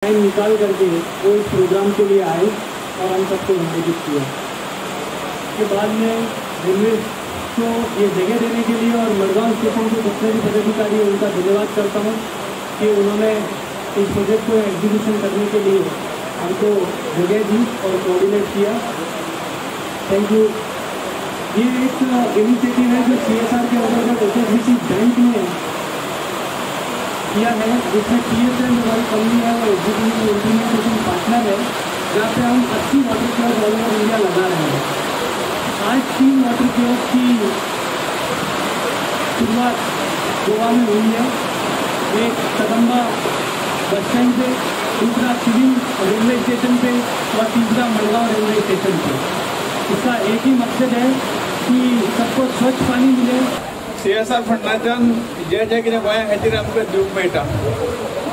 Time निकाल करके वो इस प्रोग्राम के लिए आए और हम सबको संबोधित किया। उसके बाद में रेलवे को ये जगह देने के लिए और मडगांव स्टेशन के जितने भी पदाधिकारी हैं उनका धन्यवाद करता हूँ कि उन्होंने इस प्रोजेक्ट को एग्जीक्यूशन करने के लिए हमको जगह दी और कोऑर्डिनेट किया। Thank you. ये एक इनिशिएटिव है जो CSR के अंतर्गत HSBC bank ने किया है, जिसमें PSL हमारी कंपनी है और एग्जीक्यूटिव इम्प्लीमेंटेशन पार्टनर है, जहाँ पे हम 80 water kiosk all over India लगा रहे हैं। आज 3 वाटर कियोस्क की शुरुआत गोवा में हुई है। एक कदम्बा बस स्टैंड पे, दूसरा सिविल रेलवे स्टेशन पे और तीसरा मडगांव रेलवे स्टेशन पे। इसका एक ही मकसद है कि सबको स्वच्छ पानी मिले। CSR फंडाच्यान जे जे कितें गोंया खातीर आमकां दिवंक मेळटा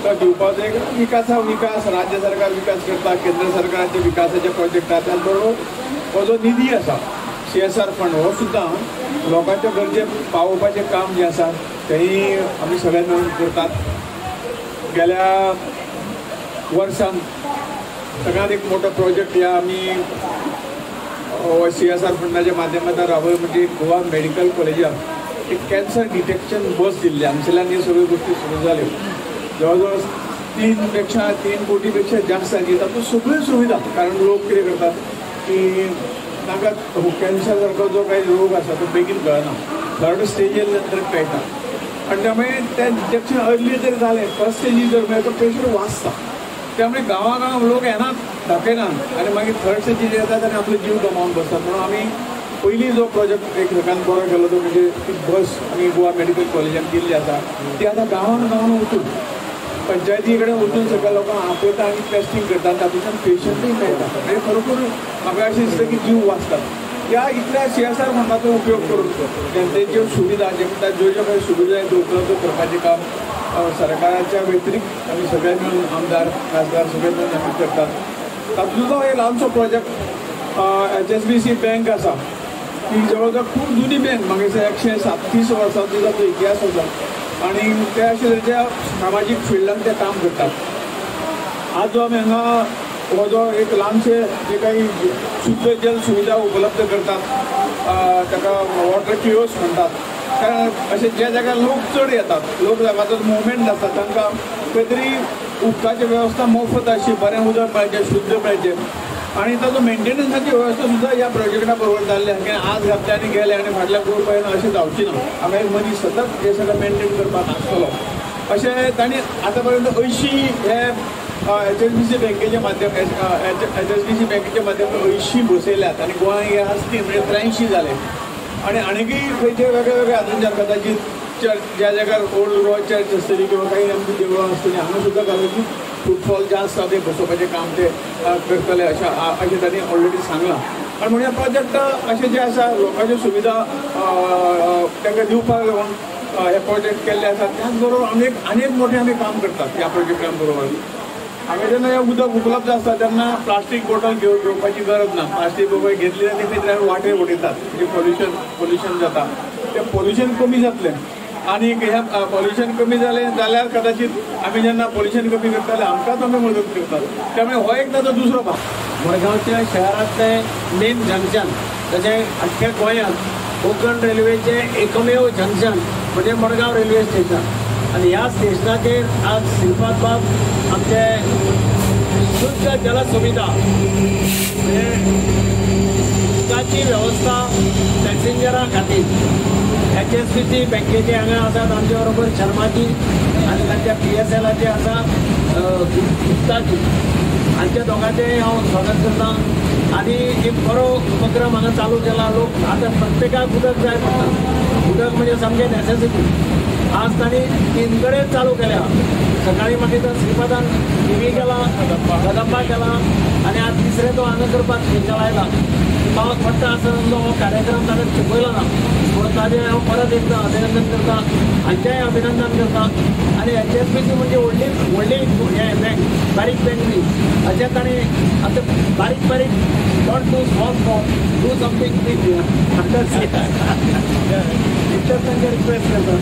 तो दिवपाचो एक विकासा विकास राज्य सरकार विकास करता, केंद्र सरकाराचे विकासाचे प्रोजेक्ट आसा. त्याच बरोबर हो जो निधी आसा CSR fund हो सुद्दां लोकांच्या गरजे पावोवपाचें काम जें आसा तेंय आमी सगळे मेळून करतात. गेल्या वर्सान सगळ्यांत एक मोठो प्रोजेक्ट ह्या आमी CSR फंडाच्या माध्यमांतल्यान राबय म्हणजे गोवा मेडिकल कॉलेजाक एक कॅन्सर डिटेक्शन बस दिल्ली. हांगसरल्यान ह्यो सगळ्यो गोश्टी सुरू जाल्यो. जवळ जवळ 3 कोटीपेक्षा जास्त आनी तातूंत सगळ्यो सुविधा, कारण लोक कितें करतात की तांकां कॅन्सर सारको जो काही रोग आसा तो बेगीन कळना, थर्ड स्टेजीर नंतर कळटा आनी त्यामुळे तें डिटेक्शन अर्ली जर जालें, फर्स्ट स्टेजीर जर मेळ्ळें तो पेशंट वाचता. त्यामुळे गांवागांव लोक येनात, दाखयनात आनी मागीर थर्ड स्टेजीर येतात आनी आपलो जीव गमावन बसतात. म्हणून आमी पयलीं जो प्रोजेक्ट एक सगळ्यात बरो केलो तो म्हणजे ती बस आमी गोवा मेडिकल कॉलेजान दिल्ली आसा, ती आतां गांवान गांवान वचून पंचायती कडेन वचून सगळ्या लोकांक आपयता आनी टेस्टींग करता आनी तातूंतल्यान पेशंटूय मेळटा. म्हणजे खरोखर म्हाका अशें दिसता की जीव वाचतात. ह्या इतल्या CSR फंडाचो उपयोग करून जनतेच्यो सुविधा जे म्हणटा ज्यो ज्यो काही सुविधा त्यो उपलब्ध करपाचें काम सरकाराच्या व्यतिरिक्त आमी सगळे मेळून आमदार खासदार सगळे मेळून आमी करतात. तातूंतलो एक ल्हानसो प्रोजेक्ट HSBC bank आसा, ती जवळ जवळ खूब जुनी बँक, म्हाका दिसता 137 वर्सांचो ताचो इतिहास आसा आनी ते अशे तरेच्या सामाजीक फिल्डान ते काम करतात. आज जो आमी हांगा हो जो एक ल्हानशे जे काही शुद्ध जल सुविधा उपलब्ध करतात ताका वॉटर कियोस्क म्हणटात. कारण अशे ज्या जाग्यार लोक चड येतात, लोक जाग्याचो मुवमेंट आसता, तांकां खंय तरी उदकाची वेवस्था मोफत आसची, बरें उदक मेळचें, शुद्ध मेळचें आनी ताचो मेंटेनन्साची वेवस्था सुद्दां ह्या प्रोजेक्टा बरोबर जाल्ली आसा. कित्याक आज घातले आनी गेले आनी फाटल्या ग्रुप येना अशें जावचें ना. हांगा एक मनीस सतत हें सगळें मेंटेन करपाक आसतलो. अशें तांणी आतां पर्यंत 80 हे HSBC बँकेच्या माध्यम HSBC बँकेच्या माध्यमांतल्यान 80 बसयल्यात आनी गोंयांत हे आसली म्हणजे 83 जाले. आनी आनीकय खंयचे वेगळे वेगळे हातूंतल्यान कदाचीत चर्च ज्या जाग्यार ओल्ड गोवा चर्च आसतली किंवा काही आमची देवळां आसतली हांगा सुद्दां कदाचीत फुटफॉल जास्त आसा ते बसोवपाचें काम ते करतले अशें तांणी ऑलरेडी सांगलां. आनी म्हणून हे प्रोजेक्ट अशें जे आसा लोकांच्यो सुविधा तांकां दिवपाक लागून हे प्रोजेक्ट केल्ले आसा. त्याच बरोबर आमी आनी एक मोठें आमी काम करतात ह्या प्रोजेक्टा बरोबर. हांगा जेन्ना हें उदक उपलब्ध आसता तेन्ना प्लास्टीक बॉटल घेवपाची गरज ना. प्लास्टीक बॉटल घेतली जाल्यार ती खंय तरी आमी वाटेर उडयतात, म्हणजे पोल्युशन जाता. तें पोल्युशन कमी जातलें आनी हें पोल्युशन कमी जालें जाल्यार कदाचीत आमी जेन्ना पोल्युशन कमी करताले आमकांच आमी मदत करतात. त्यामुळे हो एक ताचो दुसरो भाग. मडगांवच्या शहरांतलें मेन जंक्शन तशें अख्ख्या गोंयांत कोंकण रेल्वेचें एकमेव जंक्शन म्हणजे मडगांव रेल्वे स्टेशन. आनी ह्या स्टेशनाचेर आज श्रीपाद बाब आमचे शुद्ध जल सुविधा म्हणजे उदकाची वेवस्था पॅसेंजरां खातीर HSBC बँकेचे हांगा आसात आमचे बरोबर शर्माजी आनी तांच्या PSLाचे आसा गुप्ताजी, हांच्या दोगांचें हांव स्वागत करता. आनी एक बरो उपक्रम हांगा चालू केला. लोक आतां प्रत्येकाक उदक जाय पडटा, उदक म्हणजे सामकें नॅसेसिटी. आज तांणी 3 कडेन चालू केल्या. सकाळी मागीर तो श्रीपादान टिवी केला, कदंबा केला आनी आज तिसरें तो हांगा करपाक स्पेशल आयला. पावस पडटा आसतना हो कार्यक्रम ताणें चुकयलो ना म्हणून ताजें हांव परत एकदां अभिनंदन करता, हांचेंय अभिनंदन करता. आनी HSBC म्हणजे व्हडली व्हडली हें बँक, बारीक बँक न्ही. अशें ताणें आतां बारीक बारीक don't do small small, do something big, इतलेंच तांकां रिक्वेस्ट करता.